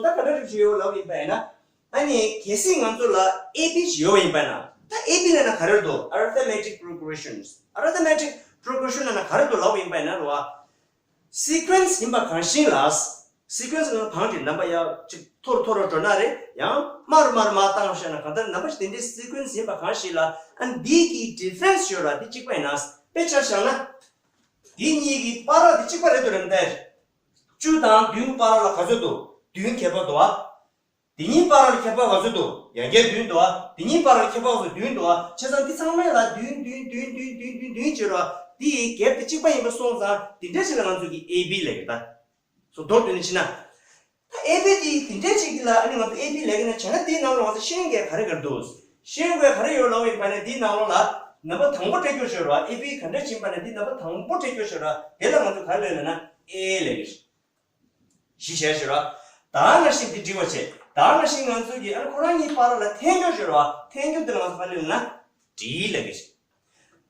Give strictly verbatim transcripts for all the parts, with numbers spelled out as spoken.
ད་ག་འདྲ་ཞིག་ཡོད་ལབ་ཡིན་པ་ཡིན་ན། ཨ་ནི་གལ་སྲིད་ང་ཚོ་ལ་ཨེ་བི་ཞིག་ཡོད་པ་ཡིན་པ་ན། ད་ཨེ་བི་ལབ་ན་ག་རེ་འདུག arithmetic progressions. Arithmetic progression ལབ་ན་ག་རེ་འདུག་ལབ་ཡིན་པ་ཡིན་ན་རེད་བ། sequence ཡིན་པ་གང་ཞིག་ལ། sequence ལ་བང་སྒྲིག་རྣམ་པ་ཡར་གཅིག་མཐོ་རུ་མཐོ་རུ་འགྲོ་ན་རེད། ཡང་དམའ་རུ་དམའ་རུ་མར་བཏང་བཞག་ན། གང་ལྟར་རྣམ་པ་ཞིག་དེ་འདྲའི་sequence ཡིན་པ་གང་ཞིག་ལ། ཨ་ནི་འདི་གི་difference ཡོད་ར། འདི་གཅིག་པ་ཡིན་ན། དཔེ་ཆ་བཞག་ན། འདི་གཉིས་ཀྱི་བར་ལ་འདི་གཅིག་པ་རེད་འདུག་རེད་མ་གཏོགས། བཅུ་དང་བདུན་བར་ལ་ག་ཚོད་འདུག་བདུན་ཁྱད་པར་འདུག་ཨ། དེ་གཉིས་བར་ལ་ཁྱད་པར་ག་ཚོད་འདུག་ཡང་བསྐྱར་བདུན་འདུག་ཨ། དེ་གཉིས་བར་ལ་ཁྱད་པར་ག་ཚོད། བདུན་འདུག་ཨ། བྱས་ཙང་འདི་ཚང་མའི་ལ་བདུན་བདུན་བདུན་བྱས་ར། འདི་ཡི་gap དེ་གཅིག་པ་ཡིན་པ་སོང་ཙང་། འདི་འདྲ་ཞིག་ལ་ང་ཚོ་གི་ཨེ་བི་ལབ་ཀྱི་ད། སོ་མདོར་བསྡུས་ནས་ཕྱིན་ན། ད་ཨེ་བི་དེ་འདི་འདྲ་ཞིག་གི་ལ་ཨ་ནི་ང་ཚོ་ཨེ་བི་ལབ་ཀྱི་ན། བྱས་ན་དེའི་ནང་ལ་ང་ཚོ་ཤེས་ཡོན་གྱི་ག་རེ་ག་རེ་འདུག་ཤེས་ཡོན་གྱི་ག་རེ་ཡོད་ལབ་ཡིན་པ་ན། འདིའི་ནང་ལོགས་ལ་རྣམ་པ་དང་པོ་སྤྲད་རྒྱུ་ཞིག་ཡོད་ར། ཨེ་བི་ག་འདྲ་ཞིག་ཡིན་པ་ན་འདི་རྣམ་པ་དང་པོ་སྤྲད་རྒྱུ་ཞིག་ཡོད་ར། དེ་ལ་ང་ཚོ་ག་རེ་ལབ་ན་ཨེ་ལབ་ཀྱི་རེད། གཞི་བྱས་ཞུ་ར། ད་ནང་བཞིན་འདི་འབྲི་བ་བྱས། ད་ནང་བཞིན་ང་ཚོ་གིས་ཨ་ཁོ་རང་གཉིས་བར་ལ་འཐེན་རྒྱུ་ཞུ་ར། འཐེན་རྒྱུ་འདི་ལ་ང་ཚོ་ག་ལབ་ན་ཌི་ལབ་ཀྱི་རེད།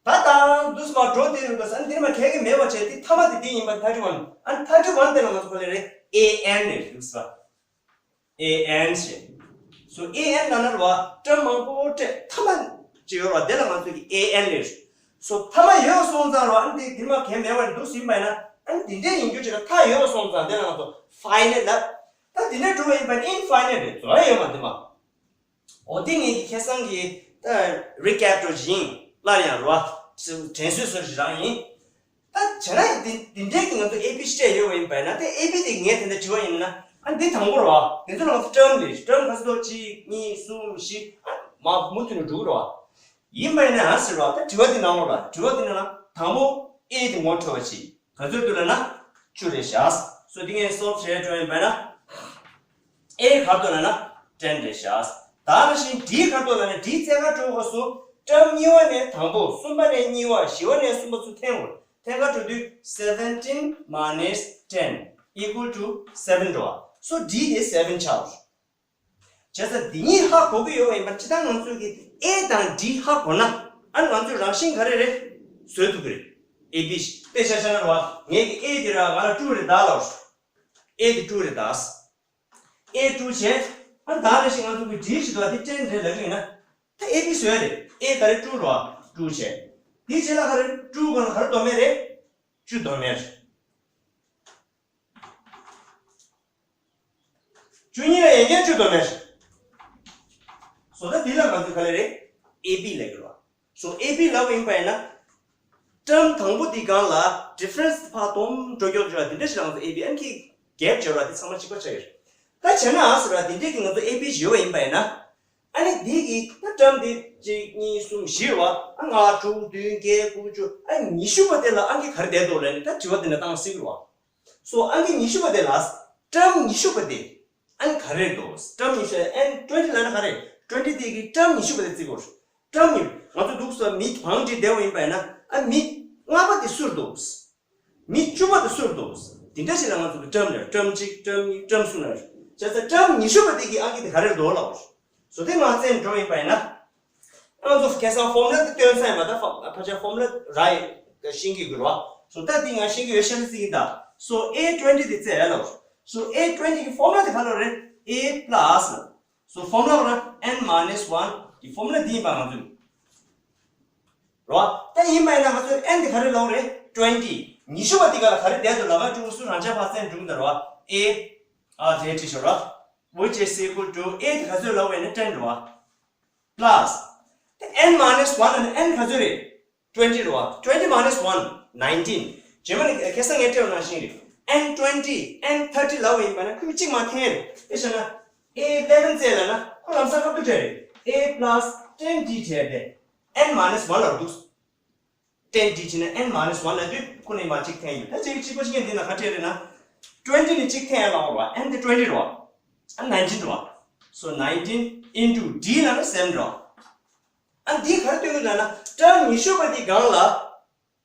ད་ད་འདུག་སེ་མར་འགྲོ་དེ་རུ་འགྲོ་ས། ཨ་འདིར་མ་གལ་གི་མེད་པ་བྱས། དེ་མཐའ་མ་དེ་འདི་ཡིན་པ། ཐར་ཊི་ཝན། ཨ་ཐར་ཊི་ཝན་དེ་ལ་ང་ཚོ་ག་ལབ་རེད། ཨེ་ཨེན་རེད། འདུག་སེ། ཨེ་ཨེན་ཞེས། སོ་ཨེ་ཨེན་ལབ་ན་རེད་བ། ཊརམ་མང་པོ་སྤྲད། མཐའ་མ་ཅིག་ཡོད་རེད་བ། དེ་ལ་ང་ཚོ་གིས་ཨེ་ཨེན་ལབ་ཀྱི་རེད། སོ་མཐའ་མ་ཡོད་སོང་ཙང་རེད་བ། ཨ་ནི་དེ་འདིར་མ་གལ་མེད་པ་འདུག་སེ་ཡིན་པ་ཡིན་ན། ཨ་ནི་དེ་འདྲས་ཡིན་རྒྱུ་ཅིག་ལ་མཐའ་ཡོད་སོང་ཙང་དེ་ལ་ང་ཚོ་ཕའི་ནེཊ་ལབ། ད་དེ་འདྲས་འགྲོ་བ་ཡིན་པ་ཡིན་ན་ཨིན་ཕའི་ནེཊ་རེད། རྫོགས་ཡ་ཡོད་མ་རེད་མ། འོ་དེ་ངེད་ཀྱི་ཁ་སང་གི་ད་རི་ཀེབ་འདྲ་ཞིག་ཡིན། སླར་ཡང་རེད་བ། དྲན་གསོ་བཟོ་ཞིག་རང་ཡིན། ད་བྱས་ན་འདི་འདི་འདྲའི་གི་ང་ཚོ་ཨེ་བི་སྤྲད་ཡོད་པ་ཡིན་པ་ཡིན་ན། དེ་ཨེ་བི་དེ་ངས་དེ་འདྲ་བྲིས་པ་ཡིན་ན། ཨ་འདི་དང་པོ་རེད་བ། དེ་ཚོ་ལ་ང་ཚོ་ཊརམ་ལབ། ཊརམ་ག་ཚོད་འདུག་གཅིག་གཉིས་གསུམ་བཞི། ཨ་མ་མུ་མཐུད་ནས་འགྲོ་གི་རེད་བ། ཡིན་པ་ཡིན་ན་ཨ་ཟེར་བ། ད་དྲི་བ་འདི་ནང་ལོགས་ལ། དྲི་བ་འདི་ནང་ལ་དང་པོ་ཨེ་དེ་ངོ་འཕྲོད་པ་བྱེད། ག་ཚོད་འདུག་ལབ་ན་བཅུ་རེད་བཞག་སོ་འདི་ངས་སོལབ་བྱས་འགྲོ་ཡིན་པ་ཡིན་ན། ཨེ་ག་རེ་འདུག་ལབ་ན་ཊེན་རེད་བཞག་ད་ནང་བཞིན་ཌི་ག་རེ་འདུག་ལབ་ན། ཌི་རྩེ་ག་འགྲོ་དགོས་སུ། ཊརམ་གཉིས་པ་ནས་དང་པོ། གསུམ་པ་ནས་གཉིས་པ། བཞི་པ་ནས་གསུམ་པ་ཚུར་འཐེན་དགོས། འཐེན་ག་འགྲོ་དུས་seventeen minus ten equal to seven འགྲོ་བ། སོ་ཌི་དེ་seven ཆགས། བྱས་ཙང་འདི་གཉིས་ཧ་གོ་གི་ཡོད་པ་ཡིན་པ། སྤྱིར་བཏང་ང་ཚོས་ཀྱི་ཨེ་དང་ཌི་ཧ་གོ་ན། ཨ་ནི་ང་ཚོས་རང་བཞིན་ག་རེ་རེད། བཟོ་ཐུབ་ཀྱི་རེད། ཨེ་བི་དཔེ་ཆ་བཞག་ན་རེད་བ། ངེད་ཀྱི་ཨེ་དེ་ར་ང་ལ་ཊུ་རེད་ད་ལབ། ཨེ་དེ་ཊུ་རེད་ད། ཨེ་ཊུ་བྱས། ཨ་ནི་ད་ནང་བཞིན་ང་ཚོ་གི་ཌི་ཞིག་འདུག་བ། དེ་ཊེན་རེད་ལབ་ཀྱི་ཡིན་ན། ད་ཨེ་བི་བཟོས་རེད། ཨེ་ག་རེ་ཊུ་རེད་བ། ཊུ་བྱས། དེ་རྗེས་ལ་ག་རེ་ཊུ་ག་ལ་ག་རེ་བསྡོམས་མེད་རེད། བཅུ་བསྡོམས་མེད་རེད། བཅུ་གཉིས་ལ་ཡང་བསྐྱར་བཅུ་བསྡོམས་མེད། སོ་ད་འདི་ལ་ང་ཚོས་ག་ལབ་རེད། ཨེ་བི་ལབ་ཀྱི་རེད་བ། སོ་ཨེ་བི་ལབ་པ་ཡིན་པ་ཡིན་ན། ཊརམ་དང་པོ་འདི་སྒང་ལ་ཌི་ཕ་རེན་སི་ཕར་སྡོམ་འགྲོ་མགྱོགས་འགྲོ་བ་འདི་འདྲ་ཞིག་ལ་ང་ཚོ་ཨེ་བི། ཨ་ནི་གི་གེབ་སྦྱོར་བ་འདི་ཚང་མ་གཅིག་པ་ཆགས་ཡོད། ད་བྱས་ན་ཨ་ཟེར་བ་འདི་འདྲས་ཀྱི་ང་ཚོ་ཨེ་བི་ཞིག་ཡོད་པ་ཡིན་པ་ཡིན་ན། ཨ་ནི་འདི་གི་ད་ཊརམ་འདི་གཅིག་གཉིས་གསུམ་བཞི་རེད་བ། ཨ་ལྔ་དྲུག་བདུན་བརྒྱད་དགུ་བཅུ། ཨ་ཉི་ཤུ་པ་དེ་ལ་ཨང་ཀི་ག་རེ་བསྡད་འདུག་ལབ་ནས་ད་དྲི་བ་འདི་འདྲ་བཏང་སྲིད་ཀྱི་རེད་བ། སོ་ཨང་ཀི་ཉི་ཤུ་པ་དེ་ལ། ཊརམ་ཉི་ཤུ་པ་དེ། ཨ་ནི་ག་རེ་འདུག་ཊརམ་ཉི་ཤུ། ཨན་ཊུ་ཝེན་ཊི་ལབ་ན་ག་རེ། ཊུ་ཝེན་ཊི་དེ་གི་ཊརམ་ཉི་ཤུ་པ་དེ་བརྩི་དགོས། ཊརམ་ཉི་ཤུ། ང་ཚོ་འདུག་སེ་མི་བང་སྒྲིག་བསྡད་པ་ཡིན་པ་ཡིན་ན། ཨ་མི་ལྔ་པ་དེ་སུ་རེད་འདུག་མི་བཅུ་པ་དེ་སུ་རེད་འདུག་དེ་འདྲ་ཞིག་ལ་ང་ཚོ་གི་ཊརམ་རེད། ཊརམ་གཅིག་ཊརམ་གཉིས་ཊརམ་གསུམ་རེད། བྱས་ཙང་ཊརམ་ཉི་ཤུ་པ་དེ་གི་ཨང་ཀི་དེ་ག་རེ་རེད་འདུག་ལབ་དགོས། སོ་དེ་ང་བཙལ་འགྲོ་ཡིན་པ་ཡིན་ན། ང་ཚོ་ཁ་སང་ཕོར་མུ་ལ་དེ་སྟོན་ས་ཡིན་པ། ད་ཕ་ཕ་ཆ་ཕོར་མུ་ལ་ར་ཡི་ཤེས་ཀྱི་དགོས་རེད་བ། སོ་ད་དེ་ང་ཤེས་ཀྱི་ཡོད་ཤེས་ལ་བརྩི་གི་ཡིན་ད། སོ་ཨེ་ཊུ་ཝེན་ཊི་དེ་བཙལ་ལབ། སོ་ཨེ་ཊུ་ཝེན་ཊི་གི་ཕོར་མུ་ལ་དེ་ག་ལབ་རེད། ཨེ་པ་ལ་སི། སོ་ཕོར་མུ་ལ་ལབ་ན་ཨེན་མའི་ནས་ཝན་གི་ཕོར་མུ་ལ་འདི་ཡིན་པ་ང་ཚོས། རེད་བ། ད་ཡིན་པ་ཡིན་ན་ང་ཚོས་ཨེན་དེ་ག་རེ་ལབ་རེད། ཊུ་ཝེན་ཊི། ཉི་ཤུ་པ་དེ་ག་ལ་ག་རེ་བསྡད་འདུག་ལབ་ན། ཀྲུང་སུ་རང་ཅག་ཕར་བཙལ་འགྲོ་གི་འདུག་རེད་བ། ཨེ། ཨ་དེ་བྲིས་ཤོག་ར། which is equal to ཨེ་དེ་ག་ཚོད་ལབ་པ་ཡིན་ན་ཊེན་རེད་བ། པ་ལ་སི། ད་ཨེན་མའི་ནས་ཝན་ལབ་ན་ཨེན་ག་ཚོད་རེད། ཊུ་ཝེན་ཊི་རེད་བ། ཊུ་ཝེན་ཊི་མའི་ནས་ཝན་ནའིན་ཊིན། རྗེས་མ་ནས་ཁ་སང་ངས་སྤྲད་པ་ནང་བཞིན་རེད། ཨེན་ཊུ་ཝེན་ཊི་ཨེན་ཐར་ཊི་ལབ་པ་ཡིན་པ་ན་ཁོས་གཅིག་མར་འཐེན་རེད། དཔེ་བཞག་ན། ཨེ་ཨི་ལེ་ཝན་བཙལ་ལབ་ན་ཁོ་ལམ་སང་ཁ་ཐུག་སྤྲད་རེད། ཨེ་པ་ལ་སི་ཊེན་ཌི་སྤྲད་དེ། ཨེན་མའི་ནས་ཝན་ལབ་འདུག་ཊེན་ཌི་བྱས་ན་ཨེན་མའི་ནས་ཝན་ལབ་དུས་ཁོ་ནས་མར་གཅིག་འཐེན་ཡོད། ད་གཅིག་གཅིག་པ་གཅིག་འཐེན་འདི་ན་ག་འཐེན་རེད་ན། ཊུ་ཝེན་ཊི་ནས་གཅིག་འཐེན་ལབ་པ་རེད་བ། ཨེན་དེ་ཊུ་ཝེན་ཊི་རེད་བ། ཨ་ནའིན་ཊིན་རེད་བ། སོ་ནའིན་ཊིན་ཨིན་ཊུ་ཌི་ལབ་ན་སེ་ཝན་རེད་བ། ཨ་འདི་ག་རེ་སྟོན་གྱི་ལབ་ན་ཊརམ་ཉི་ཤུ་པ་འདི་སྒང་ལ།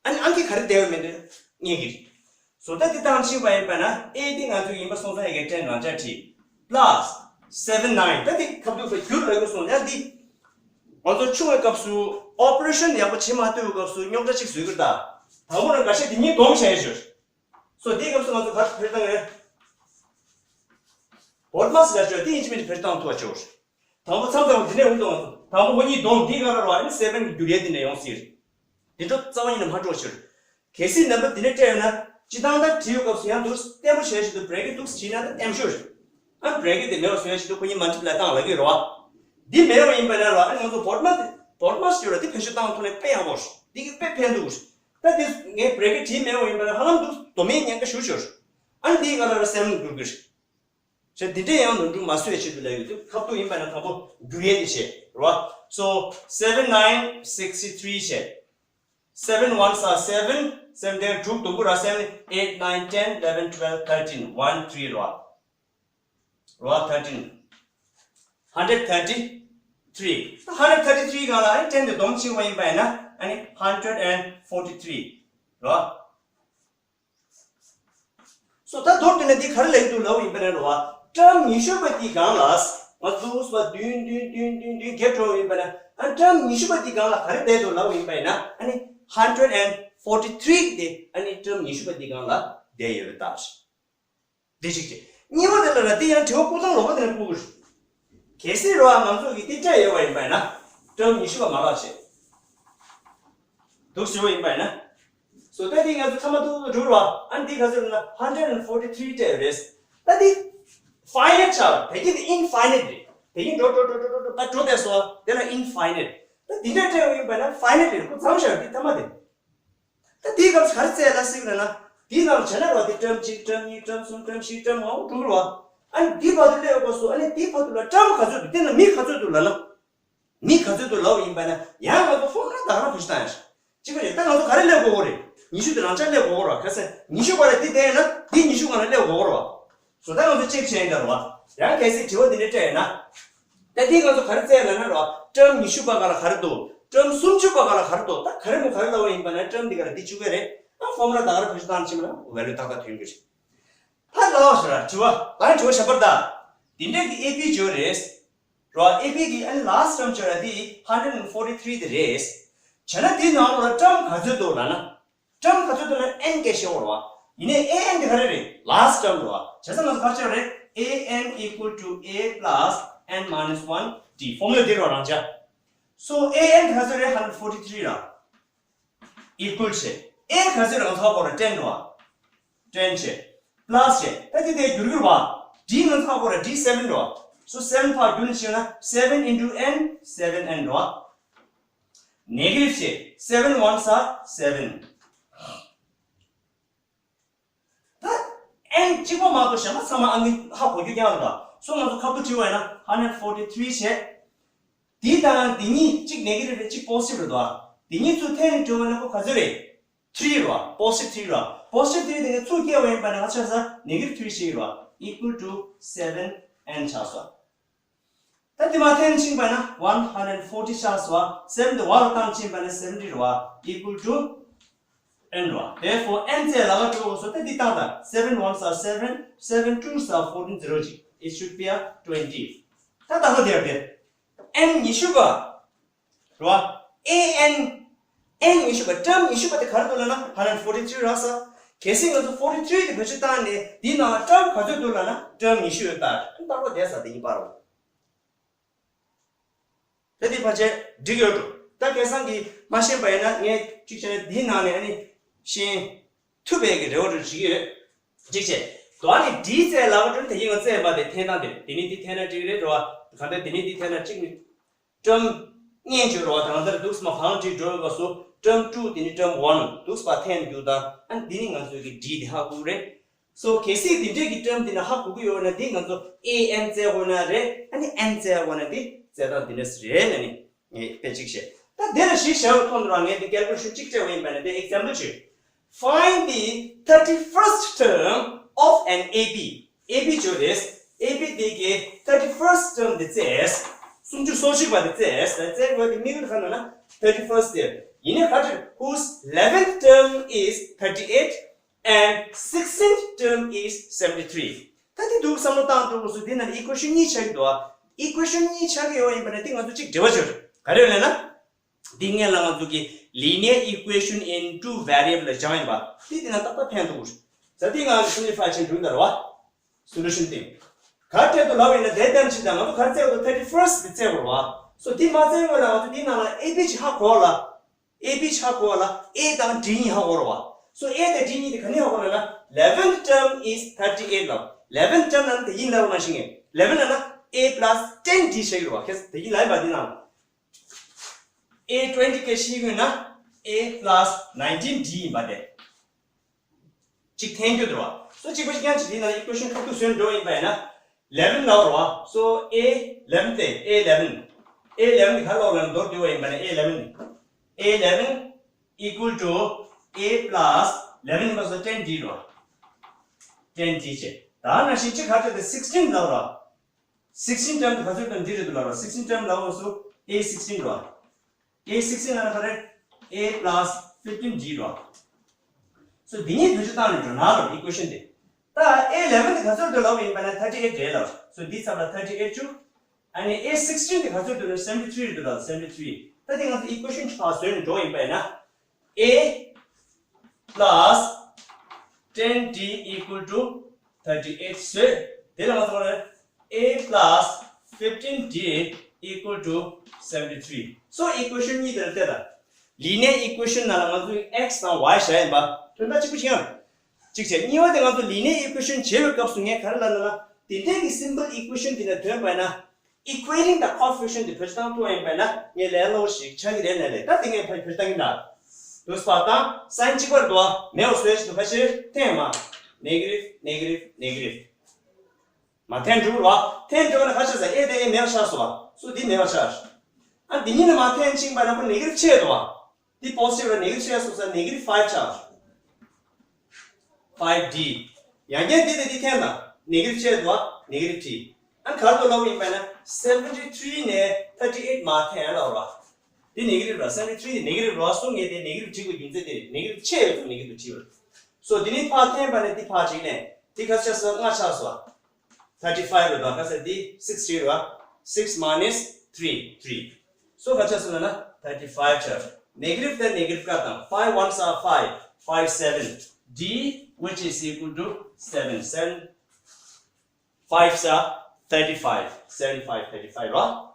ཨ་ནི་ཨང་ཀི་ག་རེ་བསྡད་ཡོད་མེད་དེ་རྙེད་ཀྱི་རེད། བཟོ་ལྟ་འདི་བཏང་ཕྱིན་པ་ཡིན་པ་ན་ཨེ་འདི་ང་ཚོ་ཡིན་པ་སོང་ཙང་ཨེ་གའི་ཊེན་རང་འཇགས་བྲིས། པ་ལ་སི་སེ་ཝན་ནའིན། ད་འདི་ཁ་ཐུག་བསྒྱུར་ལབ་དགོས་སོང་ཡ། འདི་ང་ཚོ་ཆུང་བའི་སྐབས་སུ་ཨོ་པ་རེ་ཤན་ཡག་པོ་བྱེད་མ་ཐུབ་པའི་སྐབས་སུ་རྙོག་དྲ་གཅིག་བཟོས་ཀྱི་རེད་ད། དང་པོ་རང་འགའ་ཤས་འདི་གཉིས་སྡོམ་བྱས་ཡོད་ཞུ། སོ་འདིའི་སྐབས་སུ་ང་ཚོ་ག་རེ་ཕེར་བཏང་ཡོད། BODMAS ལ་བརྗོད་དེ་ཡིན་གཅིག་མིན་གཅིག་བེད་སྤྱོད་བཏང་ཐུབ་པ་བྱོས། དང་པོ་མཚམས་དང་པོ་འདི་ནས་འུ་དང་དང་པོ་ཁོ་གཉིས་བསྡོམས་འདི་ག་ལ་རོ་ཨ་ནི་seven གི་བསྒྱུར་ཡས་འདི་ནས་ཡོང་སྲིད། འདི་འགྲོ་རྩ་བ་ཉིད་ནས་མ་འགྲོ་ཕྱིར། གལ་སྲིད་ནམ་བར་འདི་འདྲ་སྤྲད་ཡོད་ན་སྤྱི་བཏང་ད་བྲིས་ཡོད་སྐབས་སུ་ཡང་འདུག་བརྟན་པོ་བྱས་བཞིན་དུ་bracket འདུག་བྱས་ན་ད་བརྟན་ཤོས་རེད། ཨ་bracket དེ་མེད་པ་བཟོ་ཡ་ཞིག་འདུག་ཁོ་གཉིས་multiply བཏང་ལབ་ཀྱི་རེད་བ། འདི་མེད་པ་ཡིན་པ་ན་རོ་ཨ་ནི་ང་ཚོ་BODMAS དེ་BODMAS ཞུ་ར་དེ་བེད་སྤྱོད་བཏང་ཐུབ་ན་དཔེ་ཡག་པོ་རེད། འདི་གི་དཔེ་ཕན་ཐོགས་རེད། ད་དེ་ངས་bracket བྲིས་མེད་པ་ཡིན་པ་ན་ཧ་ལམ་འདུག་སྡོམ་ཡས་ཉེན་ཁ་ཞུ་ཆོག་རེད། ཨ་ནི་འདི་ག་ལ་ར་seven འགྱུར་གི་རེད། ཞེས་འདི་འདྲས་ཡང་ནོར་འཁྲུལ་མ་བཟོས་ཆེད་དུ་ལབ་ཡོད་དུས་ཁ་ཐུག་ཡིན་པ་ན་དང་པོ་བསྒྱུར་ཡས་དེ་བྱེད་རོ། So seven nine sixty three བྱེད། Seven ones are seven, seven དེ་དྲུག་དུམ་བུ་ར་seven, eight, nine, ten, eleven, twelve, thirteen, one, three རོ། རོ་thirteen, hundred thirty three, hundred thirty three གང་ལ་ཨ་ནི་ten དེ་སྡོམ་ཕྱིན་པ་ཡིན་པ་ཡིན་ན་ཨ་ནི་hundred and forty three རོ། སོ་ད་མདོར་བསྡུས་ན་འདི་ག་རེ་ལབ་འདུག་ལབ་ཡིན་པ་ན་རོ། term ཉི་ཤུ་པ་འདི་སྒང་ལ་ང་ཚོ་བསྡུས་པ་བདུན་བདུན་བདུན་བདུན་བརྒྱད་འགྲོ་ཡིན་པ་ན་ཨ་term ཉི་ཤུ་པ་འདི་སྒང་ལ་ག་རེ་བསྡད་འདུག་ལབ་ཡིན་པ་ཡིན་ན་ཨ་ནི་hundred and forty three དེ་ཨ་ནི་term ཉི་ཤུ་པ་འདི་སྒང་ལ་བསྡད་ཡོད་པའི་རྟགས། འདི་གཅིག་རེད། གཉིས་པ་དེ་ལ་ར་དེ་ཡང་དྲི་བ་བཀོད་སྟངས་ལོགས་པ་དེ་ནས་བཀོད་དགོས་རེད། གལ་སྲིད་རོ་ཨ་ང་ཚོ་གིས་དེ་སྤྲད་ཡོད་པ་ཡིན་པ་ཡིན་ན་term ཉི་ཤུ་པ་མ་ལགས་བྱེད། འདུག་ཞུ་བ་ཡིན་པ་ཡིན་ན། སོ་ད་དེ་ང་ཚོ་ཐ་མ་ཏུ་ཏུ་འགྲུབ་རོ་ཨ་ནི་དེ་ག་ཚོད་ལ་hundred and forty three སྤྲད་ཡོད་རེད། ད་དེ་finite ཆགས་རེད། དེ་གིན་དེ་infinite རེད། དེ་གིན་འགྲོ་འགྲོ་འགྲོ་འགྲོ་འགྲོ་ད་འགྲོ་བསྡད་སོང་དེ་ལ་infinite ད་དེ་འདྲ་སྤྲད་ཡོད་ཡིན་པ་ཡིན་ན་finite རེད། ཁོ་ཚང་ཤར་དེ་ཐ་མ་དེ། ད་དེའི་སྐབས་སུ་ག་རེ་བཙལ་ལ་སྲིད་ལ་ན། དེའི་ནང་བྱས་ན་རོ་དེ་term གཅིག term གཉིས term གསུམ term བཞི term ལྔ་དྲུག་རོ། ཨ་ནི་དེའི་བར་དུ་སླེབས་དགོས་སོ། ཨ་ནི་དེའི་བར་དུ་ལ་term ག་ཚོད་འདུག་དེ་ན་མི་ག་ཚོད་འདུག་ལབ་ན། མི་ག་ཚོད་འདུག་ལབ་ཡིན་པ་ན་ཡང་ང་ཚོ་formula ད་ག་རང་བེད་སྤྱོད་བཏང་ཡ་ཞིག་གཅིག་པ་རེད། ད་ང་ཚོ་ག་རེ་སླེབས་དགོས་རེད། ཉི་ཤུ་དེ་རང་ཆ་སླེབས་དགོས་རོ། ག་ཚད་ཉི་ཤུ་ག་རེ་དེ་བསྡད་ན་དེ་ཉི་ཤུ་ག་རེ་སླེབས་དགོས་རོ། བཟོ་ལྟ་ང་ཚོ་ཅེག་བྱས་འདྲ་རོ། ཡང་གལ་སྲིད་དྲི་བ་འདི་འདྲ་སྤྲད་ཡོད་ན། ད་འདི་ང་ཚོ་ག་རེ་བཙལ་ལབ་ན་རོ། term ཉི་ཤུ་པ་ག་ལ་ག་རེ་འདུག term སུམ་ཅུ་པ་ག་ལ་ག་རེ་འདུག་ད་ག་རེ་མོ་ག་རེ་ལབ་པ་ཡིན་པ་ན་term འདི་ག་ལ་འདི་བཅུ་ག་རེད། ཨ་formula ད་ག་རེ་བེད་སྤྱོད་བཏང་ཕྱིན་པ་ན་value ཏག་ཏག་ཐོན་གྱི་རེད། ཕར་ལ་བ་ཞུ་ར་དྲི་བ་ད་དྲི་བ་ཞབས་པར་ད། འདི་འདྲས་ཀྱི་A B བརྗོད་རེད། རོ། A B གི་ཨ་ནི་last term བརྗོད་ར་འདི་hundred and forty three དེ་རེད། བྱས་ན་འདི་ནང་ལོགས་ལ་term ག་ཚོད་འདུག་ལབ་ན། term ག་ཚོད་འདུག་ལབ་ན་n ག་ཤེས་འོར་བ། ཡིན་ནའི་A N དེ་ག་རེ་རེད། last term རེད་བ། བྱས་ཙང་ང་ཚོ་ག་རེ་བྱས་རེད། A N equal to A plus n minus one t formula འདི་རོ་རང་ཅག So A N ག་ཚོད་རེད། hundred forty three ར། equal བྱེད། A ག་ཚོད་རེད། ང་ཚོ་ཧ་གོ་ར་ten རེད་བ། ten བྱེད། plus བྱེད། ད་དེ་དེ་བསྒྱུར་གྱི་རེད་བ། d ང་ཚོ་ཧ་གོ་ར་d seven རེད་བ། so seven ཕར་བསྒྱུར་ནས་བྱས་ན་seven into n seven n རེད་བ། negative བྱེད། seven ones are seven ད་n གཅིག་པོ་མ་གཏོགས་གཞན་པ་ཚང་མ་ཨང་ཀི་ཧ་གོ་རྒྱུ་རྐྱང་རེད་ད། སོ་ང་ཚོ་ཁ་ཐུག་བྲིས་པ་ཡིན་ན་hundred forty three བྱས། འདི་དང་འདི་གཉིས་གཅིག་negative རེད་གཅིག་positive རེད་ད། འདི་གཉིས་ཚུར་འཐེན་ནས་བྲིས་པ་ཡིན་ན་ཁོ་ག་ཚོད་རེད། three རེད་བ། positive three རེད་བ། positive three དེ་ནས་ཚུར་སྐྱེལ་བ་ཡིན་པ་ན་ག་ཆགས་ས་negative three ཞིག་རེད་བ། equal to seven n ཆགས་སོང་། ད་དེ་མ་འཐེན་ཕྱིན་པ་ན་one hundred forty ཆགས་སོ། seven དེ་བར་ལ་བཏང་ཕྱིན་པ་ན་seventy རེད་བ། equal to n རེད་བ། therefore n ཚད་ལ་ག་འགྲོ་དགོས་སོ། ད་འདི་བཏང་དང་seven ones are seven, seven twos are fourteen zero གཅིག it should be a twenty ད་ད་ལྟ་དེར་དེ་n ཉི་ཤུ་པ་རེད་བ། a n n ཉི་ཤུ་པ་term ཉི་ཤུ་པ་དེ་ག་རེ་འདུག་ལབ་ན་hundred forty three རག་ས། གལ་སྲིད་ང་ཚོ་forty three དེ་བེད་སྤྱོད་བཏང་ནས་འདིའི་ནང་ལ་term ག་ཚོད་འདུག་ལབ་ན་term ཉི་ཤུ་ཡོད་ད། ད་ལྟ་བསྡད་ས་དེ་གཉིས་བར་རོ། ད་འདི་ཕལ་ཆེར་འགྲིག་ཡོད་འགྲོ། ད་སྐལ་བཟང་གིས་མ་ཤེས་པ་ཡིན་ན་ངས་གཅིག་བྱས་ན་འདིའི་ནང་ནས་ཨ་ནི་ཤེས་ཐུབ་པའི་གི་རེ་བ་འདྲ་ཞིག་ཡོད། གཅིག་བྱས། དོ་ཨ་ནི་འདིའི་རྩལ་ལ་བ་དྲུན་དེ་ཡིན་ང་རྩལ་མ་དེ་འཐེན་སྟངས་དེ་དེ་ནི་འདི་འཐེན་ན་འགྲིག་རེད་འགྲོ་བ། གང་ལྟར་དེ་ནི་འདི་འཐེན་ན་གཅིག་ནི། term སྙན་བརྒྱུད་རོ་དང་དེར་འདུག་སྨ་གང་བྲིས་འགྲོ་བའི་སྐབས་སུ་term two དེ་ནི་term one འདུག་པ་འཐེན་རྒྱུ་དང་ཨ་ནི་འདི་ནི་ང་ཚོའི་གི་d དེ་ཧ་གོ་རེད། so གལ་སྲིད་འདི་འདྲས་ཀྱི་term འདི་ན་ཧ་གོ་གི་ཡོད་ན་འདི་ང་ཚོ་a n བཙལ་དགོས་ན་རེད། ཨ་ནི་n བཙལ་དགོས་ན་འདི་བཙལ་སྟངས་འདི་འདྲས་རེད་ལ་ནི་ངས་དཔེ་གཅིག་བཤད། ད་འདི་ལ་གཞི་བཞག་པའི་ཐོག་ནས་རང་ངས་འདི་calculation གཅིག་བྱས་པ་ཡིན་པ་ན་འདི་example གཅིག Find the thirty-first term of an A B. A B དེ་རེད། A B གི་thirty-first term དེ་བཙལ། སུམ་ཅུ་སོ་གཅིག་པ་དེ་བཙལ། བཙལ་དགོས་དེ་དམིགས་ཡུལ་ག་ན་ན་thirty-first དེ། ཡིན་ནའི་ག་ཚོད་whose eleventh term is thirty-eight and sixteenth term is seventy-three. ད་དེ་འདུག་བསམ་བློ་བཏང་འདུག་སུ་དེ་ན་equation གཉིས་ཆགས་ཀྱི་འདུག equation གཉིས་ཆགས་ཀྱི་ཡོད་ཡིན་པ་ན་དེ་ང་ཚོ་གཅིག་འབྲེལ་བ་བྱོས། ག་རེ་ལབ་ན། འདི་སྔོན་ལ་ང་ཚོ་གི་linear equation in two variable ལ་སྦྱངས་ཡིན་པ། དེ་དེ་ན་ཏག་ཏག་ཕན་ཐོགས། ད་དེ་ང་simplify བྱེད་འགྲོ་འདར་བ། solution དེ། ག་རེ་སྤྲད་འདུག་ལབ་པ་ཡིན་ན་དེ་ལྟར་ཅིག་དང་ང་ཚོ་ག་རེ་བཙལ་དགོས་འདུག thirty first དེ་བཙལ་དགོས་རེད་བ། སོ་དེ་མ་བཙལ་སྔོན་ལ་ང་ཚོ་དེའི་ནང་ལ་A B ཅིག་ཧ་གོ་ལ། A B ཆགས་དགོས་ལ་A དང D གཉིས་ཧ་གོ་རེད་བ། So A དང་D གཉིས་དེ་ག་ནས་ཧ་གོ་ལབ་ན། eleventh term is thirty eight ལབ། eleventh term ལབ་ན་དེ་ཡིན་ལབ་ན་ཤེས་ངེས། eleven ལབ་ན་A plus ten D ཞིག་རེད་བ། ཁྱེད་དེ་ཡིན་ལབ་ཡིན་པ་འདི་ནང་A twenty K ཤེས་དགོས་ན་A plus nineteen D ཡིན་པ་དེ། གཅིག་འཐེན་རྒྱུ་འདུག་བ། སོ་གཅིག་པ་གཅིག་རྐྱང་གཅིག་དེའི་ནང་equation ཁ་ཐུག་བཟོས་འགྲོ་ཡིན་པ་ཡིན་ན། eleven ལབ་རེད་བ། So A eleven དེ་A eleven། A eleven དེ་ག་ལབ་ལབ་ན་མདོར་བསྡུས་པ་ཡིན་པ་ན་A eleven། A eleven equal to A plus eleven ཡིན་པ་སོ་ten D རེད་བ། ten D བྱས། ད་ནང་བཞིན་གཅིག་ག་ཚོད་དེ་sixteen ལབ་རེད་བ། sixteen term དེ་ག་ཚོད་དང་འདི་རེད་འདུག་ལབ་རེད། sixteen term ལབ་འོང་སུ་A sixteen རེད་བ། A sixteen ལབ་ན་ག་རེ། A plus fifteen D རེད་བ། So འདི་གཉིས་བེད་སྤྱོད་བཏང་ནས་འགྲོ་ན་ལབ་equation དེ། ད་A eleven དེ་ག་ཚོད་འདུག་ལབ་པ་ཡིན་པ་ན་thirty eight རེད་ལབ། So འདི་ཚབ་ལ་thirty eight བཅུག་ཨ་ནི་A sixteen དེ་ག་ཚོད་འདུག་ལབ་seventy three རེད་འདུག་ལབ། seventy three ད་དེ་ང་ཚོ་equation གཅིག་ཕར་བཟོས་ནས་འགྲོ་ཡིན་པ་ཡིན་ན། A plus ten D equal to thirty eight བཟོས། དེ་ལ་ང་ཚོ་ལ་A plus fifteen D equal to seventy three So equation གཉིས་དེ་ལ་བལྟས་ད། linear equation ནང་ལ་ང་ཚོས་x དང་y བཞག་ཡིན་པ་དོན་དག་གཅིག་པུ་ཞིག་ཡང་། གཅིག་བྱས་གཉིས་པ་དེ་ང་ཚོ་linear equation བྱེད་པའི་སྐབས་སུ་ངས་ག་རེ་ལབ་ན་ལ། དེ་འདྲའི་གི་simple equation དེ་ལ་ཐོན་པ་ཡིན་ན། equating the coefficient དེ་བེད་སྤྱོད་བཏང་ཐུབ་པ་ཡིན་པ་ན་ངས་ལས་སླ་པོ་ཞིག་ཆགས་ཀྱི་རེད་ལབ་ལས། ད་དེ་ངས་བེད་སྤྱོད་བཏང་གི་འདུག་དུས་པ་དང་སན་གཅིག་པར་འདུག་མེད་པ་བཟོས་ཞིག་འདུག་ཕལ་ཆེར་འཐེན་མ། negative negative negative མ་འཐེན་འགྲུབ་རོགས། འཐེན་འགྲུབ་ན་ཁ་ཤས་ཟ་ཨེ་དེ་ཨེ་མེད་པ་ཆགས་སོ། སུ་འདི་མེད་པ་ཆགས། ཨ་འདི་གཉིས་ནི་མ་འཐེན་ཕྱིན་པ་ན་ཁོ་negative ཆེ་འདུག་འདི་positive ར་negative ཆེ་སོང་ས་negative five ཆགས། five D ཡང་བསྐྱར་འདི་དང་འདི་འཐེན་དང་negative ཆེ་འདུག negative T ཨ་ག་རེ་འདུག་ལབ་ཡིན་པ་ན་seventy three ནས་thirty eight མ་འཐེན་ལབ་ར། འདི་negative ར་seventy three འདི་negative ར་སོང་ངས་དེ་negative བྲིས་དགོས་རྒྱུ་མཚན་དེ་negative ཆེ་ཡོད་ཚུལ་negative བྲིས་པ། སོ་འདི་ནི་ཕར་འཐེན་པ་ནས་འདི་ཕར་བྱེད་ནས་འདི་ག་ཆགས་སོ་ལྔ་ཆགས་སོ། thirty five རེད་དོ། ག་ཚད་འདི་six རེད་བ། six minus three three སོ་ག་ཆགས་སོ་ལབ་ན་thirty five ཆགས། negative དང་negative ཀ་དང་five ones are five five seven D which is equal to seven seven fives are thirty five seven five thirty five རོ།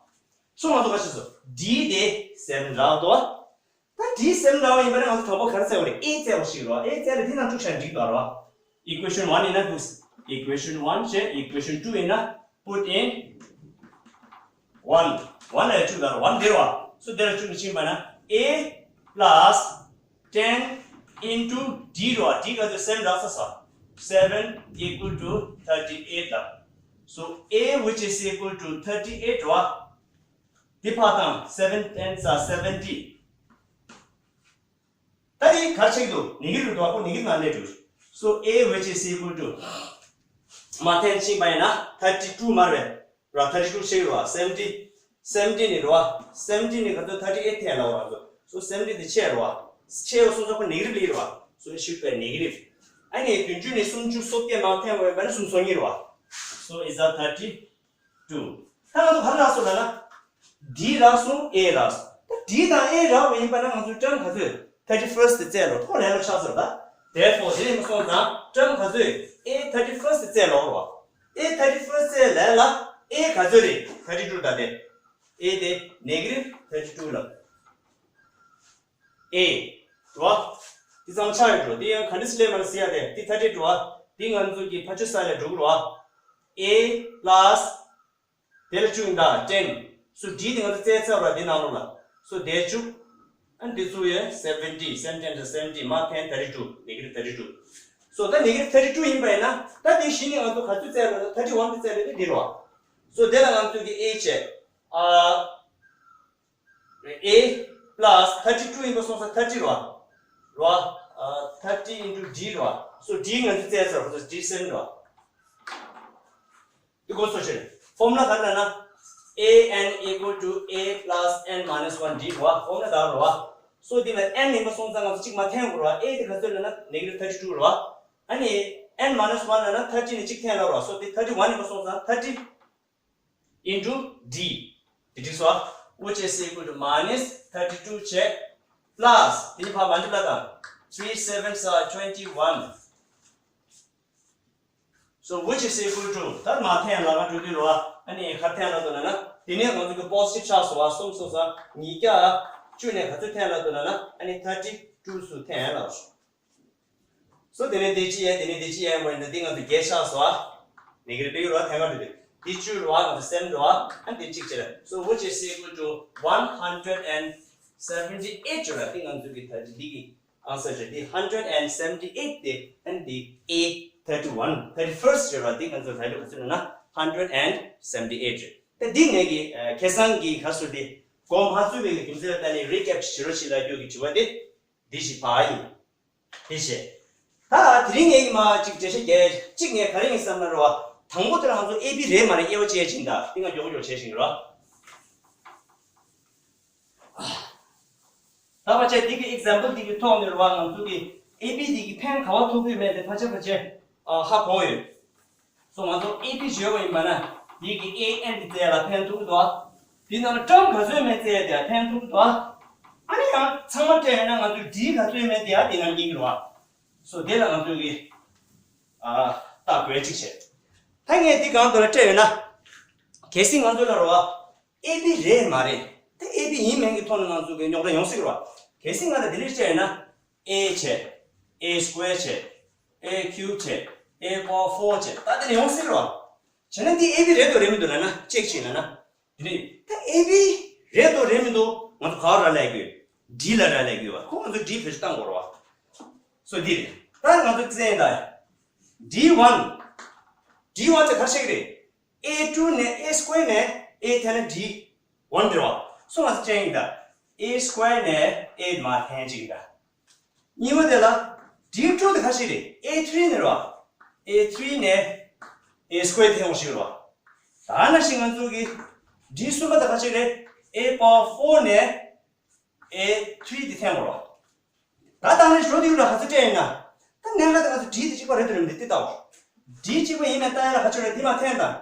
སོ་ང་ཚོ་ག་ཆགས་སོ་D དེ་seven རག་དོ། ད་དེའི་སེམས་འདྲ་བ་ཡིན་པ་ན་ང་ཚོ་དང་པོ་ག་རེ་བཙལ་བ་རེད། A བཙལ་བ་ཞིག་རོ། A བཙལ་ལ་འདི་ནང་བཅུག་བཞག་འགྲིག་འདུག་རོ། equation one ཡིན་ན་འདུག equation one བྱས་equation two ཡིན་ན་put in one one ལ་བཅུག་ད་རོ། one འདིར་བ། so འདིར་བཅུག་ནས་ཕྱིན་པ་ན་A plus ten into D རོ། D ག་ཚོད་སེམས་རག་ས་ས། seven equal to thirty eight ལ། so A which is equal to thirty eight རོ། འདི་ཕར་བཏང་། seven tens are seventy ད་དེ་གར་ཆེག་འདུག་ནི་གི་རུ་འདུག་ཁོ་ནི་གི་ནང་ལས་འདུག so A which is equal to མ་འཐེན་ཕྱིན་པ་ཡིན་ན་thirty two མ་རེད་ར། thirty two ཆེག་རོ། seventy seventy ནི་རོ། seventy ནི་ག་ཚོད་thirty eight འཐེན་ལ་འོ་ར། so seventy དེ་ཆེ་རོ། ཆེ་བ་སོང་ཙང་ཁོ་ནི་གི་རུ་ལི་རོ། so it should be negative ཨ་ནི་བདུན་ཅུ་ནི་སུམ་ཅུ་སོ་བརྒྱད་མ་འཐེན་བ་ཡིན་པ་ན་སུམ་ཅུ་སོ་གཉིས་རོ། so is that thirty two ད་ང་ཚོ་ག་རེ་རག་སོང་ལབ་ན། D རག་སོང་། A རག་སོང་། ད་D དང་A རག་པ་ཡིན་པ་ན་ང་ཚོའི་term ག་ཚོད་thirty first དེ་བཙལ་རོ། ཐོག་ལས་ལ་ཆགས་ཟེར་ད། therefore དེ་ཡིན་སོང་ཙང་term ག་ཚོད་A thirty first དེ་བཙལ་ལོག་རོ། A thirty first བཙལ་ལས་ལ་A ག་ཚོད་རེད། thirty two ད་དེ། A དེ་negative thirty two ལབ། A རོ། དེ་ཙམ་ཆགས་ཡོད་རོ། དེ་ཡང་ག་འདྲ་སེ་ལས་མར་ཟེར་ཡ་དེ་དེ་thirty two རོ། དེ་ང་ཚོ་གི་ཕ་ཆུ་ས་ལས་འགྲོ་གི་རོ། A plus དེ་ལ་བཅུག་ཡིན་ད་ten so D དེ་ང་ཚོ་བཙལ་ཚར་བ་འདི་ནང་ལོགས་ལ། so དེ་བཅུག་ཨ་འདི་ཚོ་ཡོད་seventy seventy and seventy མ་འཐེན་thirty two negative thirty two so ད་negative thirty two ཡིན་པ་ཡིན་ན་ད་དེ་གཞི་ནས་ང་ཚོ་ག་ཚོད་བཙལ་རོ། thirty one དེ་བཙལ་རེད་དེ་འདི་རོ། so དེ་ལ་ང་ཚོ་གི A བྱས། ཨ། A plus thirty two ཡིན་པ་སོང་ཙང་thirty རོ། རོ། ཨ། thirty into D རོ། so D ང་ཚོ་བཙལ་ཚར་བ་D seven རོ། འདི་གོ་སོ་ཆེ། formula ག་རེ་ལབ་ན། A n equal to A plus n minus one D རོ། formula ད་རོ། so འདི་ལ་n ཡིན་པ་སོང་ཙང་ང་ཚོ་གཅིག་མ་འཐེན་དགོས་རོ། A དེ་ག་ཚོད་ལབ་ན་negative thirty two རོ། ཨ་ནི་n minus one ལབ་ན་thirty ནི་གཅིག་འཐེན་ལ་རོ། so འདི་thirty one ཡིན་པ་སོང་ཙང་thirty into D དེ་འགྲིག་སོ། which is equal to minus thirty two བྱས། plus དེ་ནི་ཕར་མ་འགྲིག་ལ་དང་། three sevens are twenty one So which is equal to ད་མར་འཐེན་ལ་ག་འགྲོ་དུས་རེད་བ། ཨ་ནི་ག་འཐེན་ལ་འདུག་ལབ་ན། དེ་ནས་ང་ཚོ་གི་པོ་སི་ཊིབ་ཆགས་སོང་བ། གསུམ་སོང་ཙང་ཉིས་བརྒྱ་བཅུ་ནས་ག་ཚོད་འཐེན་ལ་འདུག་ལབ་ན། ཨ་ནི་ཐར་ཊི་ཊུ་སུ་འཐེན་ལ། So དེ་ནས་དེ་ཅི་ཡས། དེ་ནས་དེ་ཅི་ཡས། མ་ཡིན་ན་འདི་ང་ཚོ་བརྒྱད་ཆགས་སོང་བ། ནེ་གེ་ཊིབ་རེད་བ། འཐེན་ག་འགྲོ་དུས་འདི་བཅུ་རེད་བ། ང་ཚོ་སེ་བེན་རེད་བ། ཨ་ནི་དེ་གཅིག་བྱས་ལ། So which is equal to one hundred and seventy eight བྱས་ལ། འདི་ང་ཚོ་གི་ཐར་ཊི་འདི་གི་ཨན་སར་ཆེ། འདི་hundred and seventy eight དེ། ཨ་ནི་འདི་A thirty one, thirty first རེད་བ། འདི་ང་ཚོ་ལ་ལུགས་ཚོད་ན་hundred and seventy eight རེད། ད་འདི་ནས་ཀྱི་ཁེ་བཟང་གི་ག་སུ་དེ་གོ་མ་ཚུད་པའི་གི་རྒྱུ་མཚན་ལ་ལྟ་ནས་རི་ཀེབ་བྱེད་རོགས་བྱེད་ལ་རྒྱུ་གི་དྲི་བ་དེ་འདི་ཞིག་བ་ཡིན། དེ་བྱས། ད་དེ་རིང་ངས་མ་ཅིག་འགྲེལ་བཤད་རྒྱག་ཅིག་ངས་ག་རེ་ཡིན་བསམ་ན་རེད་བ། དང་པོ་དེ་ལ་ང་ཚོ་ཨེ་བི་རེད་མ་རེད་དབྱེ་བ་དཔྱད་བྱེད་ཡིན་ད། འདི་ང་མགྱོགས་མགྱོགས་བྱེད་བཞིན་རེད་བ། ད་ཕལ་ཆེར་འདི་གི་ཨེག་ཛམ་པལ་འདི་གི་ཐོག་ནས་རེད་བ། ང་ཚོ་གི་ཨེ་བི་འདི་གི་ཕན་ག་བ་ཐོགས་ཀྱི་མེད་དེ་ཕལ་ཆེར་ཕལ་ཆེར་ཨ་ཧ་གོ་ཡོད། སོ་ང་ཚོ་ཨེ་བི་བརྗོད་པ་ཡིན་པ་ན་འདི་གི་ཨེ་ཨེན་འདི་བཙལ་ལ་ཕན་ཐོགས་ཀྱི་འདུག་ཨ། འདི་ནང་ལ་ཊརམ་ག་ཚོད་མེད་བཙལ་དེ་ཕན་ཐོགས་ཀྱི་འདུག་ཨ། ཨ་ནི་ཡང་ཚང་མ་སྤྲད་ཡོད་ན་ང་ཚོས་ཌི་ག་ཚོད་མེད་དེ་ཨ་དེ་ནང་རྙེད་ཀྱི་རེད་བ། སོ་དེ་ལ་ང་ཚོས་གི་ཨ་ལྟ་དགོས་གཅིག་བྱས། ད་ངས་འདི་གང་དུ་ལ་སྤྲད་ཡོད་ན། གལ་སྲིད་ང་ཚོ་ལ་རེད་བ། ཨེ་བི་རེད་མ་རེད། དེ་ཨེ་བི་ཡིན་མིན་གྱི་ཐོག་ནས་ང་ཚོ་གི་རྙོག་དྲ་ཡོང་སྲིད་རེད་བ། གལ་སྲིད་ང་ལ་དེ་འདྲ་སྤྲད་ན། ཨེ་བྱས། ཨེ་སི་ཀོ་ཡར་བྱས། ཨེ་ཁིའུབ་བྱས། ཨེ་པ་ཝར་ཕོར་བྱས། ད་དེ་འདྲ་ཡོང་སྲིད་རེད་བ། བྱས་ན་འདི་ཨེ་བི་རེད་འདུག་རེད་མི་འདུག་ལབ་ན་ཅེག་བྱས་ལབ་ན། དེ་ནས་ད་ཨེ་བི་རེད་འདུག་རེད་མི་འདུག་ང་ཚོ་ག་བ་རག་ལས་དགོས། ཌི་ལ་རག་ལས་དགོས་བ། ཁོ་ང་ཚོ་ཌི་བེད་སྤྱོད་བཏང་དགོས་རེད་བ། སོ་འདི་རེད། ད་ང་ཚོ་བཙལ་ཡིན་ད། ཌི་ཝན། ཌི་ཝན་དེ་ག་རེ་བྱེད་ཀྱི་རེད། ཨེ་ཊུ་ནས་ཨེ་སི་ཀོ་ཡར་ནས་ཨེ་འཐེན་ན་ཌི་ཝན་རེད་བ། སོ་ང་ཚོ་ཅན་ཡིན་ད། ཨེ་སི་ཀོ་ཡར་ནས་ཨེ་མར་འཐེན་གཅིག་ཡིན་ད། གཉིས་པ་དེ་ལ་ཌི་ཊུ་དེ་ག་རེ་བྱེད་ཀྱི་རེད། ཨེ་ཐི་རི་ནས་རེད་བ། ཨེ་ཐི་རི་ནས་ཨེ་སི་ཀོ་ཡར་འཐེན་འོང་ཞིག་རེད་བ། ད་ནང་བཞིན་ང་ཚོ་གི་ཌི་གསུམ་པ་དེ་ག་རེ་བྱེད་ཀྱི་རེད། ཨེ་པ་ཝར་ཕོར་ནས་ཨེ་ཐི་རི་དེ་འཐེན་དགོས་རེད་བ། ད་ད་ནི་ཞོ་དེ་ལ་ཧ་ཚ་སྤྲད་ཡིན་ན། ད་གནད་འགག་དེ་ང་ཚོ་ཌི་དེ་གཅིག་པ་རེད་དུ་རེད་མི་འདི་ལྟ་བ། ཌི་གཅིག་པ་ཡིན་ན་ལྟ་ཡ་ལ་ཁ་ཆོད་རེད། འདི་མ་འཐེན་དང་།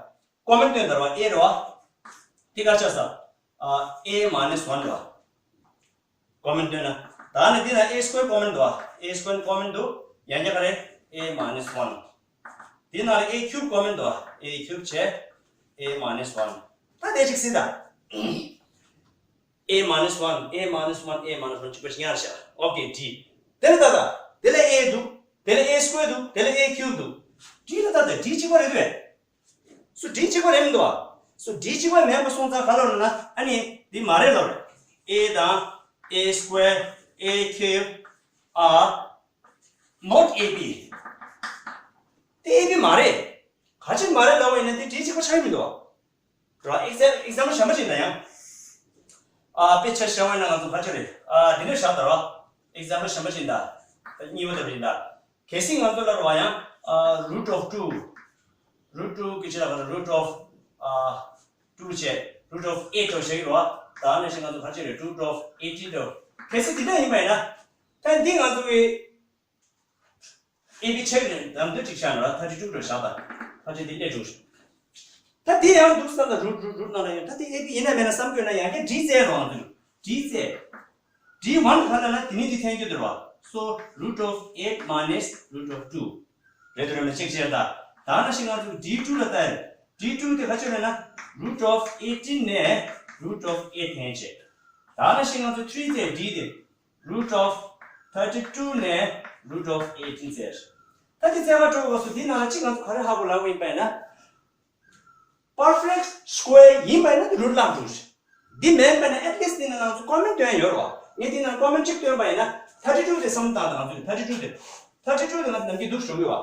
ཀོ་མན་སྟོན་དར་བ་ཨེ་རེད་བ། འདི་ག་ཆགས་ས། ཨ་ཨེ་མ་ནས་ཝན་རེད་བ། ཀོ་མན་སྟོན་ན། ད་ནི་འདི་ན་ཨེ་སི་ཀོ་ཡར་ཀོ་མན་འདུག་བ། ཨེ་སི་ཀོ་ཡར་ཀོ་མན་འདུག་ཡང་རྒྱ་ག་རེ། ཨེ་མ་ནས་ཝན། འདི་ན་ཨེ་ཁིའུབ་ཀོ་མན་འདུག་བ། ཨེ་ཁིའུབ་བྱས། ཨེ་མ་ནས་ཝན། ད་དེ་གཅིག་སྲིད་ད། ཨེ་མ་ནས་ཝན། ཨེ་མ་ནས་ཝན། ཨེ་མ་ནས་ཝན། གཅིག་པ་ཞིག་ཡར་བཞག་ཨོ་ཀེ། ཌི། དེ་ལ་ད་ད། དེ་ལ་ཨེ་འདུག་དེ་ལ་ཨེ་སི་ཀོ་ཡར་འདུག་དེ་ལ་ཨེ་ཁིའུབ་འདུག་ཌི་ལ་ད་ད་ཌི་གཅིག་པ་རེད་དུས། སོ་ཌི་གཅིག་པ་རེད་མི་འདུག་བ། སོ་ཌི་གཅིག་པ་མེད་པ་སོང་ཙང་ག་ལ་རེད་ན་ཨ་ནི་འདི་མ་རེད་ལབ་རེད། ཨེ་དང་ཨེ་སི་ཀོ་ཡར། ཨེ་ཁིའུབ། ཨ། ནོཊ་ཨེ་བི། དེ་ཨེ་བི་མ་རེད། ག་ཅི་མ་རེད་ལབ་པ་ཡིན་ན་དེ་ཌི་གཅིག་པ་ཆགས་ཀྱི་མི་འདུག་བ། ར། ཨེག་ཛམ། ཨེག་ཛམ་པལ་གཞན་པ་ཅིག་ཡིན་ན་ཡང་། ཨ། དཔེ་ཆ་བཞག་པ་ཡིན་ན་ང་ཚོ་ག་ཅི་རེད། ཨ། འདི་འདྲ་བཞག་དང་ར། ཨེག་ཛམ་པལ་གཞན་པ་ཅིག་ཡིན་ད། གཉིས་པ་ལྟ་བུ་ཡིན་ད། གལ་སྲིད་ང་ཚོ་ལ་ར་བ་ཡང་། ཨ། རུ་ཊི་ཨོཕ་ཊུ། རུ་ཊི་ཨོཕ་གི་ཆེད་ལ་ག་རུ་ཊི་ཨོཕ། ཨ། ཊུ་བྱས། རུ་ཊི་ཨོཕ་ཨེཊ་འདྲ་བོ་བྱེད་ཀྱི་རེད་བ། ད་ནང་བཞིན་ང་ཚོ་ག་ཅི་རེད། རུ་ཊི་ཨོཕ་ཨེ་ཊིན་འདྲ་བོ། གལ་སྲིད་འདི་འདྲ་ཡིན་པ་ཡིན་ན། ད་འདི་ང་ཚོ་གི་ཨེ་བི་ཆེག་རེད། ནམ་དུ་ཅིག་བཞག་ན་ར་ཐར་ཊི་ཊུ་འདྲ་བཞག་ད། ཕལ་ཆེར་འདི་སླེབས་འགྲོ་ཞིག་ད་འདི་ཡང་འདུག་བསམ་ད་རུ་ཊི་རུ་ཊི་རུ་ཊི་ནང་ལ་ཡོད། ད་འདི་ཨེ་བི་ཡིན་ན་མེད་ན་བསམ་དགོས་ན་ཡང་བསྐྱར་ཌི་བཙལ་རོགས་ང་ཚོ། ཌི་བཙལ། ཌི་ཝན་ག་ལ་ན་དེ་ནི་འདི་འཐེན་རྒྱུ་འདུག་ར། སོ་རུ་ཊི་ཨོཕ་ཨེཊ་མ་ནས་རུ་ཊི་ཨོཕ་ཊུ། རེད་དུ་རེད་མ་ཅིག་བྱས་ད། ད་ནང་བཞིན་ང་ཚོ་ཌི་ཊུ་ལ་ལྟ་ཡ། ཌི་ཊུ་དེ་ག་ཅི་རེད་ན་རུ་ཊི་ཨོཕ་ཨེ་ཊིན་ནས་རུ་ཊི་ཨོཕ་ཨེཊ་འཐེན་བྱས། ད་ནང་བཞིན་ང་ཚོ་ཐི་རི་བཙལ། ཌི་དེ། root of thirty two ནས་root of eighteen བཙལ། ད་དེ་བཙལ་ག་འགྲོ་དགོས་སོ། དེ་ནང་ལ་གཅིག་ང་ཚོ་ག་རེ་ཧ་གོ་ལབ་པ་ཡིན་པ་ཡིན་ན། perfect square ཡིན་པ་ཡིན་ན་root བླངས་འགྲོ་ཞིག་འདི་མིན་པ་ཡིན་ན་at least འདི་ནང་ང་ཚོ་ཀོ་མན་སྟོན་ཡོད་རེད་བ། ངས་འདི་ནང་ཀོ་མན་གཅིག་སྟོན་པ་ཡིན་ན་thirty two དེ་བསམ་བློ་བཏང་དང་། ང་ཚོས་thirty two དེ། thirty two དེ་ང་ཚོ་ནམ་རྒྱུན་འདུག་ཞོག་གི་བ།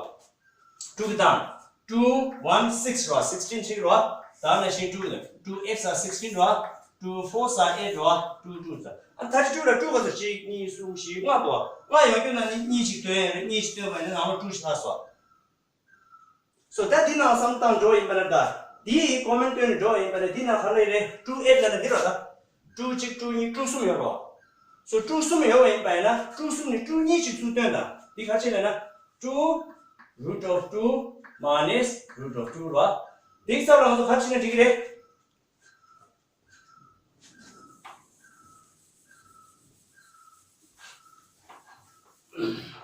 two གི་དང་། two one six རེད་བ། sixteen གཅིག་རེད་བ། ད་ནང་བཞིན་two དང་། two x are sixteen རེད་བ། two fours are eight རེད་བ། two two ཟེར། ཨ། thirty two ལ་two ག་ཚོད། གཅིག་གཉིས། གསུམ། བཞི། ལྔ་འདུག་བ། ལྔ་ཡོང་རྒྱུ་ན་ནི་གཉིས་གཅིག་སྟོན་ཡ་རེད། གཉིས་གཅིག་སྟོན་པ་ཡིན་ན་ནང་ལ་two ཞིག་ལྷག་སོང་། སོ་ད་འདི་ནང་བསམ་བཏང་འགྲོ་ཡིན་པ་ན། ད་འདི་ཀོ་མན་སྟོན་ནས་འགྲོ་ཡིན་པ་ན། འདི་ནང་ག་རེ་རེད། two eight ལ་ན་འདི་རེད་ད། two གཅིག two གཉིས། two གསུམ་ཡོད་རེད་བ། སོ་two གསུམ་ཡོད་པ་ཡིན་པ་ཡིན་ན་two གསུམ་ནས་two གཉིས་གཅིག་ཚུར་སྟོན་དང་། འདི་ག་ཅི་ལབ་ན། two root of two minus root of two རེད་བ། འདི་གི་རྩ་ལ་ང་ཚོ་ག་ཅི་ན་འགྲིག་གི་རེད།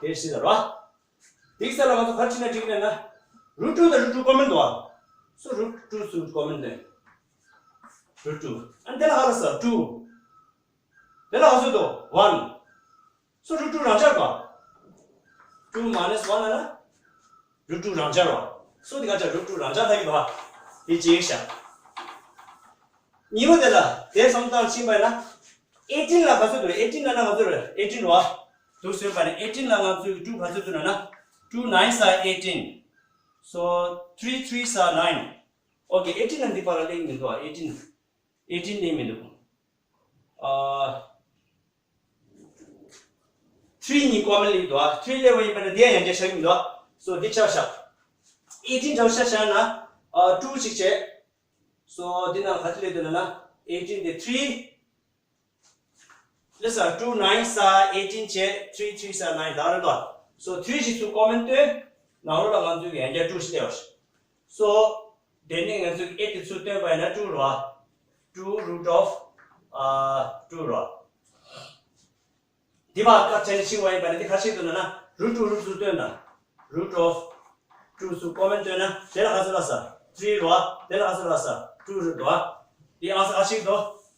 དེ་ཤི་ལ་ར། དེའི་ས་ལ་ང་ཚོ་ག་རེ་བྱས་ན་འགྲིག་ལབ་ན། root two དང་root two common འདུག་ཨ། སོ་root two ཚུར་common འདོན། root two ཨ་ནི་དེ་ལ་ག་རེ་ཟེར་two། དེ་ལ་ག་ཚོད་འདུག one། སོ་root two རང་འཇགས་པ། two minus one ལ་ན་root two རང་འཇགས་པ། སོ་དེ་ག་ཅག་root two རང་འཇགས་ཐག་གི་འདུག་ཨ། དེ་གཅིག་བཞག་གཉིས་པ་དེ་ལ་དེ་བསམ་སྟངས་ཕྱིན་པ་ཡིན་ན། eighteen ལ་ག་ཚོད་འདུག eighteen ལ་ན་ག་ཚོད་རེད། eighteen རེད་བ། འདུག་ཟེར་བ་ནི་eighteen ལ་ང་ཚོས་two ག་ཚོད་འདུག་ན་ན། two nines are eighteen། So three threes are nine. Okay, eighteen ལ་འདི་པར་ལ་གླེང་མི་འདུག་ཨ། eighteen eighteen གླེང་མི་འདུག་ཨ། three གཉིས་common སླེབས་འདུག་ཨ། three སླེབས་པ་ཡིན་པ་ན་དེ་ཡང་ཡང་བསྐྱར་བཞག་གི་མི་འདུག་ཨ། So འདི་ཆ་བཞག eighteen འདྲ་བོ་ཆ་བཞག་ན། ཨ། two གཅིག་བྱས། So འདི་ནང་ག་ཚོད་སླེབས་འདུག་ལབ་ན། eighteen དེ་three ལས་ས་two nines are eighteen བྱས། three threes are nine ད་རེད་དོ། So three གཅིག་ཚུར་common བཏོན། ནང་ལོགས་ལ་ང་ཚོས་ཡང་བསྐྱར་two ཞིག་སླེབས་པ་ཞིག So དེ་ནས་ང་ཚོས་eight དེ་ཚུར་བཏོན་པ་ཡིན་ན་two རེད་བ། two root of ཨ་two རེད་བ། འདི་མ་ཁ་ཆེན་ཤིང་བ་ཡིན་པ་ནི་འདི་ཁ་ཤས་དུ་ན་ན་root two root ཚུར་བཏོན་ན། root of two ཚུར་common བཏོན་ན་དེ་ལ་ག་ཚོད་ལ་ས་three རེད་བ། དེ་ལ་ག་ཚོད་ལ་ས་two རེད་བ། འདི་ཨང་ས་ཁ་ཤས་དུ་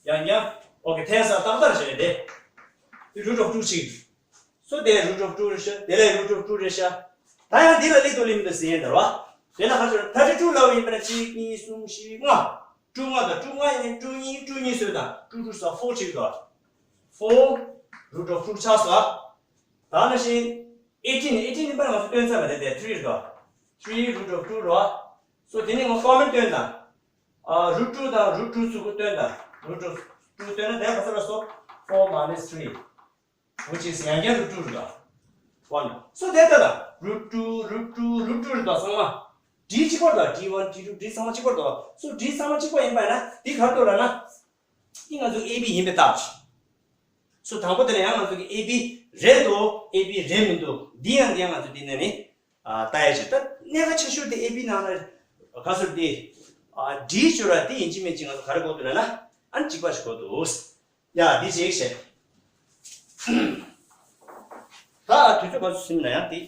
ཡང་ཡང་okay ཐེན་ས་ཏག་ཏག་བྱས་ཏེ། འདི་root of two ཞིག So དེ་root of two རེད་ཤག་དེ་ལས་root of two རེད་ཤག་ད་ཡང་འདི་ལ་ལི་དུ་ལི་མི་འདུག་ཟེར་ཡས་འདར་བ། དེ་ལ་ག་ཚོད་thirty two ལབ་ཡིན་པ་ན་གཅིག་གཉིས་གསུམ་བཞི་ལྔ། two ལྔ་དང་two ལྔ་ཡིན་two གཉིས་two གཉིས་བཟོས་དང་two two ས་four གཅིག་དང་། four root of two ཆགས་སོ། ད་ནང་བཞིན་eighteen eighteen ཡིན་པ་ན་ང་ཚོ་སྟོན་ཚར་བ་རེད་དེ་three རེད་དོ། three root of two རེད་བ། So དེ་ནས་ང་common སྟོན་དང་། ཨ་root two དང་root two ཚུར་གུ་སྟོན་དང་root of two སྟོན་ན་དེ་ག་ཚོད་ལ་སོ། four minus three which is ཡང་བསྐྱར་root two རེད་དོ། one so དེ་ལྟ་ལ་root two root two root two རེད་དོ་ཚང་མ། D གཅིག་པ་རེད་དོ། D one D two D ཚང་མ་གཅིག་པ་རེད་དོ། So D ཚང་མ་གཅིག་པ་ཡིན་པ་ཡིན་ན་འདི་ག་རེ་འདུག་ལབ་ན། འདི་ང་ཚོ་A B ཡིན་པའི་རྟགས། So དང་པོ་དེ་ལ་ཡང་ང་ཚོ་གི་A B རེད་འདུག A B རེད་མི་འདུག་འདི་ཡང་འདི་ཡང་ང་ཚོ་འདི་ནས་ནི་ཨ་ལྟ་ཡ་ཅིག་ད་གནད་འགག་ཆེ་ཤོས་དེ་A B ནང་ལ་ག་ཚོད་འདི་ཨ་D སྦྱོར་བ་འདི་ཡིན་གཅིག་མིན་གཅིག་ང་ཚོ་ག་རེ་དགོས་འདུག་ལབ་ན་ཨ་ནི་གཅིག་པ་ཞིག་དགོས་འདུག་ཡ་འདི་ཅིག་བྱས། ད་དུས་ཚོད་ག་ཚོད་ཟིན་ན་ཡང་འདི།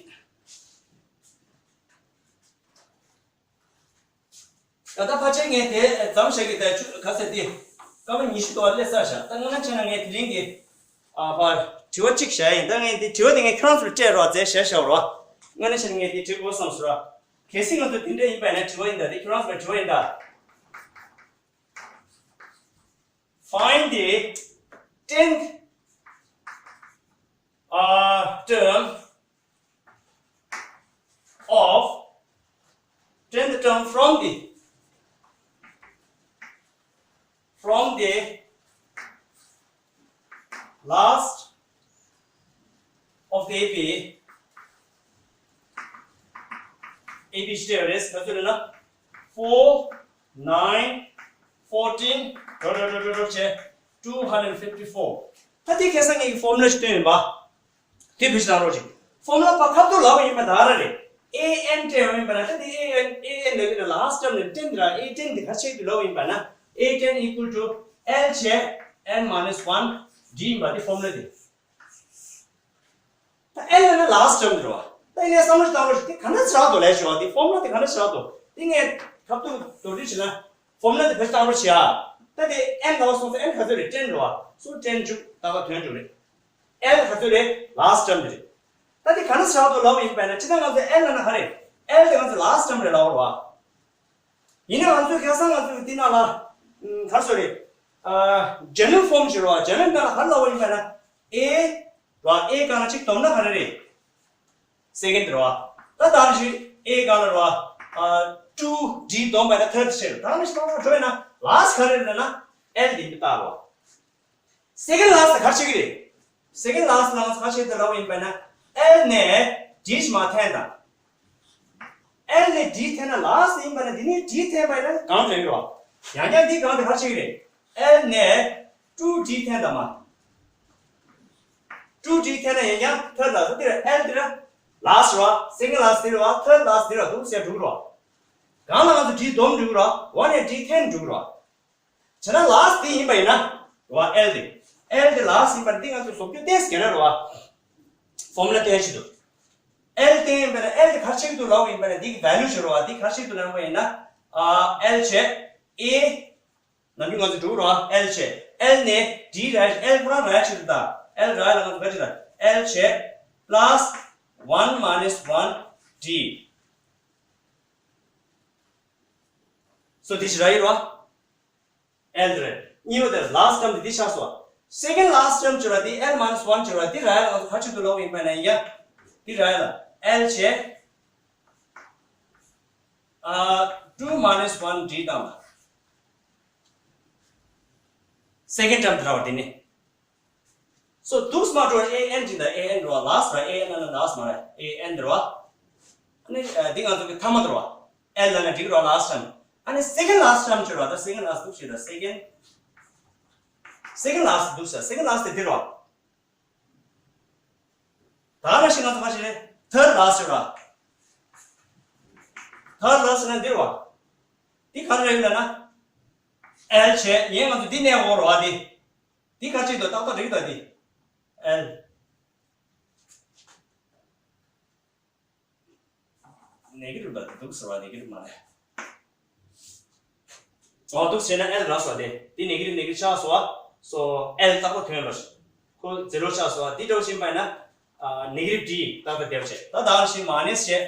ད་ལྟ་ཕལ་ཆེར་ངས་དེ་མཚམས་བཞག་གི་ད་ཆུ་ག་ཚད་དེ་སྐར་མ་ཉི་ཤུ་དོ་སླེབས་ཚར་བཞག་ད་སྔ་ན་ཆ་ན་ངས་དེ་རིང་གི་ཨ་ཕར་དྲི་བ་གཅིག་བཞག་ཡིན། ད་ངས་དེ་དྲི་བ་དེ་ངས་ཁྱོད་རང་ཚོར་སྤྲད་རོགས་མཛད་བཞག་བཞག་རོགས། སྔ་ན་ཆ་ན་ངས་དེ་དྲི་དགོས་བསམ་སོང་ར། གལ་སྲིད་ང་ཚོ་དེ་འདྲ་ཡིན་པ་ཡིན་ན་དྲི་བ་ཡིན་ད་དེ་ཁྱོད་རང་ཚོར་དྲི་བ་ཡིན་ད། Find the tenth uh, term of tenth term from the from the last of the A B A B stair is ག་ཚོད་རེད་ན། four nine fourteen ཌོཊ་ཌོཊ་ཌོཊ་ཌོཊ་བྱས། two hundred fifty four ད་དེ་ཁ་སང་ངེད་ཀྱི་formula ཞིག་བཏོན་ཡིན་པ། དེ་བེད་སྤྱོད་བཏང་རོགས་གྱིས། formula ཕར་ཁ་ཐུག་ལབ་པ་ཡིན་པ་ད་ར་རེད། A N སྤྲད་པ་ཡིན་པ་ན་ད་དེ་A N A N ལབ་ཀྱི་ན་last term ནས་ten འདྲ་A ten དེ་ག་ཆེད་དུ་ལབ་པ་ཡིན་པ་ན། A ten equal to L བྱས་N minus one D ཡིན་པ་དེ་formula དེ། ད་L ལ་ན་last term རེད་བ། ད་ཡིན་ནའི་བསམ་བློ་ཞིག་བཏང་རོགས་ཞིག་དེ་ག་འདྲ་ཞིག་རག་འདུག་ལབ་ཞུ་བ་དེ་formula དེ་ག་འདྲ་ཞིག་རག་འདུག་དེ་ངས་ཁ་ཐུག་མདོར་བསྡུས་བྱས་ན། formula དེ་བེད་སྤྱོད་བཏང་རོགས་བྱེད་ཨ། ད་དེ་N ལ་བ་སོང་ཙང་N ག་ཚོད་རེད། ten རེད་བ། སོ་ten བཅུག་ད་ག་དོན་འགྲུབ་རེད། L ག་ཚོད་རེད། last term དེ་རེད། ད་དེ་ག་འདྲ་ཞིག་རག་འདུག་ལབ་པ་ཡིན་པ་ན་ཅི་ད་ང་ཚོ་L ལ་ན་ག་རེད། L དེ་ང་ཚོ་last term རེད་ལབ་པ་རེད་བ། ཡིན་ན་ང་ཚོས་ཁ་སང་ང་ཚོས་འདི་ནང་ལ་ཨམ་ག་རེ་ཟེར་རེད། ཨ་general form ཞིག་རེད་བ། general ནང་ལ་ག་རེ་ལབ་པ་ཡིན་པ་ན་A རེད་བ། A སྒང་ལ་གཅིག་བསྡོམས་ན་ག་རེ་རེད། second རེད་བ། ད་ད་ནི་ཞིག་A སྒང་ལ་རེད་བ། ཨ་two D བསྡོམས་པ་ན་third ཆགས་རེད། ད་ནི་ཞིག་ལ་འགྲོ་ཡིན་ན་last ག་རེ་རེད་ན་L དེ་མི་རྟག་རེད་བ། second last ག་རེ་བྱེད་ཀྱི་རེད། second last ལ་ང་ཚོ་ག་རེ་བྱེད་དུ་ལབ་པ་ཡིན་པ་ན་L ནས་D ཞིག་མར་འཐེན་དང་། L ནས་D འཐེན་ན་last ཡིན་པ་ན་འདི་ནས་D འཐེན་པ་ཡིན་ན་གང་འདྲ་ཡོད་རོ། ཡང་བསྐྱར་འདི་གང་དེ་ག་རེ་བྱེད་ཀྱི་རེད། L ནས་two D འཐེན་དང་མ། two D འཐེན་ན་ཡང་བསྐྱར་third last འདི་ར་L འདི་ར་last རོ། second last འདི་རོ། third last འདི་རོ་འདུག་ཟེར་འགྲོ་གི་རོ། གང་ལ་ང་ཚོ་D བསྡོམས་འགྲོ་གི་རོ། one ནས་D འཐེན་འགྲོ་གི་རོ། བྱས་ན་last དེ་ཡིན་པ་ཡིན་ན། རེད་བ། L དེ། L དེ་last ཡིན་པ་འདི་ང་ཚོས་བཟོ་བཅོས་ཏོག་ཙམ་བྱས་ན་རེད་བ། formula སྟོན་ཆེད་དུ། L བསྟན་ཡིན་པ་ན་L དེ་ག་རེ་ཆགས་ཀྱི་འདུག་ལབ་ཡིན་པ་ན་འདི་གི་value བྱེད་རོགས། འདི་ག་རེ་ཆགས་ཀྱི་འདུག་ལབ་པ་ཡིན་ན། ཨ། L བྱས། A། ནམ་རྒྱུན་ང་ཚོ་འགྲོ་རོགས། L བྱས། L ནས་D རག་L ཁོ་རང་རག་ཆེད་དུ་ད། L རག་ལ་ང་ཚོ་ག་ཅི་ད། L བྱས། plus one minus one D། སོ་འདི་ཞིག་རག་ཡིན་རོགས། L རེད། གཉིས་པ་དེ་last term དེ་འདི་ཆགས་སོང་། second last term བྱོས་ར་འདི་L minus one བྱོས་ར་འདི་རག་ལ་ང་ཚོ་ག་ཅི་འདུག་ལབ་ཡིན་པ་ན་ཡ། འདི་རག་ལ་L བྱས། ཨ། two minus one D བཏང་ལ། second term དེ་རག་བ་དེ་ནི། སོ་འདུག་སེ་མ་འགྲོ་བར་A N འདི་འདྲ། A N འགྲོ་བ་last ར། A N ལ་ན་last མ་རེད། A N འདི་རོ། ཨ་ནི་འདི་ང་ཚོ་གི་ཐ་མ་འདི་རོ། L ལ་ན་འགྲིག་རོ་last term། ཨ་ནི་second last term བྱོས་ར། ད་second last འདུག་སེ་ད་second second last འདུག་སེ་second last དེ་འདི་རོ། ད་ནང་བཞིན་ང་ཚོ་ག་ཅི་རེད། third last ར། third last ན་འདི་རོ། འདི་ག་རེ་རེད་ལབ་ན། L བྱས། ཡིན་ང་ཚོ་འདི་གནས་འོག་རོ་ཨ་འདི། འདི་ག་ཅི་འདུག་ཏག་ཏག་འགྲིག་ད་འདི། L negative ལ་འདུག་ཟེར་བ་negative མ་རེད། འོ་འདུག་སེ་བྱས་ན་L རག་སོང་དེ། འདི་negative negative ཆགས་སོང་བ། so L ཏག་ཏག་ཐོན་པ་ཞིག་ཁོ་zero ཆགས་སོང་བ། འདི་འདྲ་བ་ཕྱིན་པ་ཡིན་ན། ཨ། negative D ཏག་ཏག་བསྡད་པ་བྱས། ད་ད་ག་ནང་བཞིན་minus བྱས།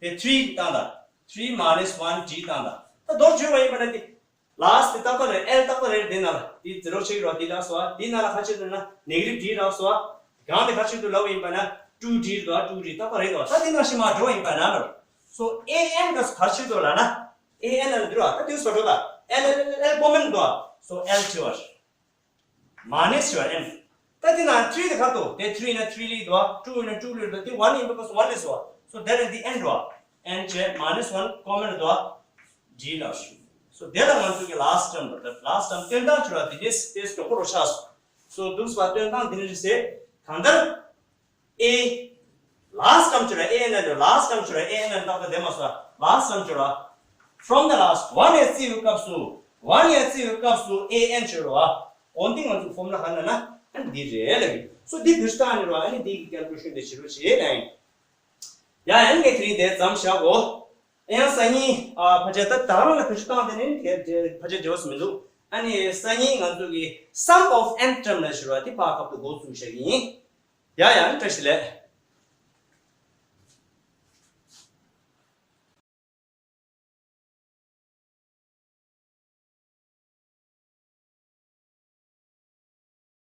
དེ་three བཏང་ད། three minus one D བཏང་ད། ད་མདོར་བསྡུས་པ་ཡིན་པ་ན་འདི། last དེ་ཏག་ཏག་རེད། L ཏག་ཏག་རེད། འདི་ན་ལ་འདི་zero ཆགས་ཀྱི་རོ། འདི་རག་སོང་བ། འདི་ན་ལ་ག་ཅི་འདུག་ན་negative D རག་སོང་བ། གང་དེ་ག་ཅི་འདུག་ལབ་པ་ཡིན་པ་ན་two D རེད་དོ། two D ཏག་ཏག་རེད་དོ། ད་འདི་ནང་བཞིན་མར་འགྲོ་བ་ཡིན་པ་ན་ལ། so A N ག་ག་ཅི་འདུག་ལབ་ན། A N ལ་འདི་རོ། ད་འདི་སོ་འགྲོ་ད། L L L L common འདུག so L བྱས་པ། minus བྱས་པ་N། ད་འདི་ན་three དེ་ག་འདུག་དེ་three ན་three ལི་འདུག two ན་two ལི་འདུག་དེ་one ཡིན་པ་ག་སོ་one ལི་སོ། so that is the N འགྲོ། N བྱས་minus one common འདུག D ལ། so དེ་ལ་ང་ཚོ་གི་last term འདུག last term སྟོན་སྟངས་བྱས་པ་དེ་འདྲས་དེ་སོ་འགྲོ་ཆགས་སོང་། so འདུག་སེ་བ་སྟོན་སྟངས་དེ་འདྲས་ཟེར། གང་ལྟར། A last term བྱས་ར། A N ལ་last term བྱས་ར། A N ལ་ཏག་ཏག་བསྡད་མ་སོང་། last term བྱས་ར། from the last one ཡ་བརྩི་བའི་སྐབས་སུ། one ཡ་བརྩི་བའི་སྐབས་སུ་A N བྱས་ར། འོ་འདི་ང་ཚོ་formula ག་ན་ན་ཨ་འདི་རེད་ལབ་ཡིན། so འདི་བེད་སྤྱོད་བཏང་ནས་ར། ཨ་ནི་འདི་གི་calculation དེ་བྱེད་རོགས་བྱེད་ལབ་ཡིན། ཡ་ཡང་ངས་དེ་རིང་དེ་ཙམ་བཞག་གོ། ཡང་སང་ཉིན་ཨ་ཕལ་ཆེར་ད་ད་རང་ལ་བེད་སྤྱོད་བཏང་དེ་ནི་དེ་དེ་ཕལ་ཆེར་འབྲེལ་བ་མི་འདུག་ཨ་ནི་སང་ཉིན་ང་ཚོ་གི་sum of n term ལ་བྱས་ར། འདི་ཕར་སྐབས་དུ་འགོ་བཙུགས་བཞག་གི་ཡིན། ཡ་ཡང་བཀྲ་ཤིས་བདེ་ལེགས།